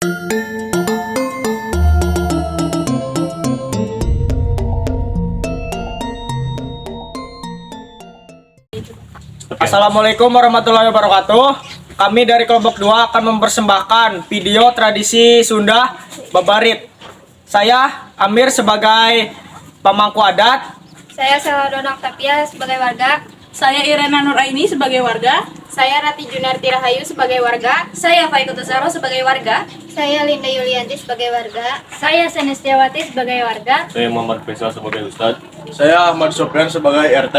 Assalamualaikum warahmatullahi wabarakatuh. Kami dari kelompok 2 akan mempersembahkan video tradisi Sunda Babarit. Saya Amir sebagai pemangku adat. Saya Saladona Octavia sebagai warga. Saya Irena Nuraini sebagai warga. Saya Rati Junarti Rahayu sebagai warga. Saya Faikutus Zahro sebagai warga. Saya Linda Yulianti sebagai warga. Saya Senestiawati sebagai warga. Saya Muhammad Faisal sebagai Ustadz. Saya Ahmad Sofyan sebagai RT.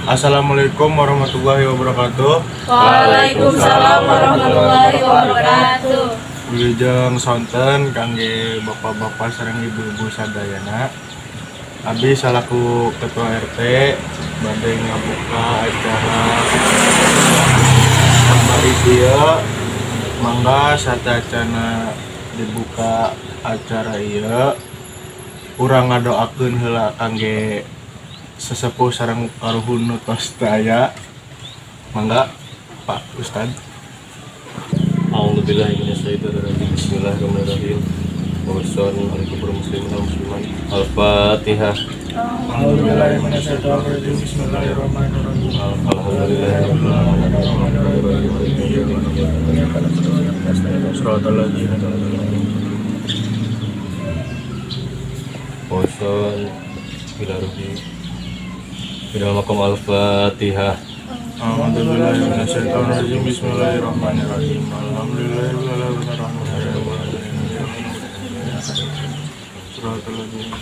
Assalamualaikum warahmatullahi wabarakatuh. Waalaikumsalam warahmatullahi wabarakatuh. Wilujeng sonten kangge bapak-bapak sareng ibu-ibu sadayana. Abi salaku ketua RT bade ngabuka acara babarit ieu. Mangga sateuacanna dibuka acara ieu, urang ngadoakeun heula kangge sesepuh sareng karuhun nu tos teu aya. Mangga, Pak Ustad. A'udzubillahi minasyaitonirrajim. Bismillahirrahmanirrahim. Wassalamualaikum muslimin wal muslimat. Al-Fatihah. A'udzubillahi minasyaitonirrajim. Bismillahirrahmanirrahim. Alhamdulillahirabbil alamin. Shiratal ladzina Wassalatu ila ruhi ila maqam Al-Fatihah. A'udzubillahi minasyaitonirrajim. Bismillahirrahmanirrahim. Alhamdulillahirabbil alamin. Shiratal ladzina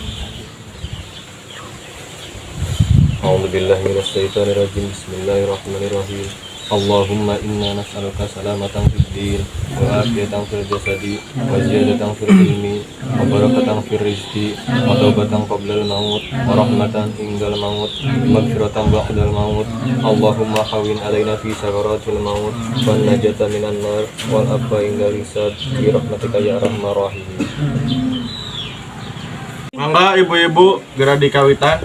A'udzubillahi minasyaitonirrajim. Bismillahirrahmanirrahim. Allahumma inna nas'aluka salamatan fid din wa afiyatan fil jasadi wa ziyadatan fil ilmi wa barakatan fil rizqi wa taubatan qoblal maut wa rahmatan indal maut maghfiratan ba'dal maut. Allahumma hawin alaina fi sakaratil maut wan najata minan nar wal afwa indal hisab bi rahmatika ya arhamar rahimin. Mangga, ibu-ibu, geura dikawitan.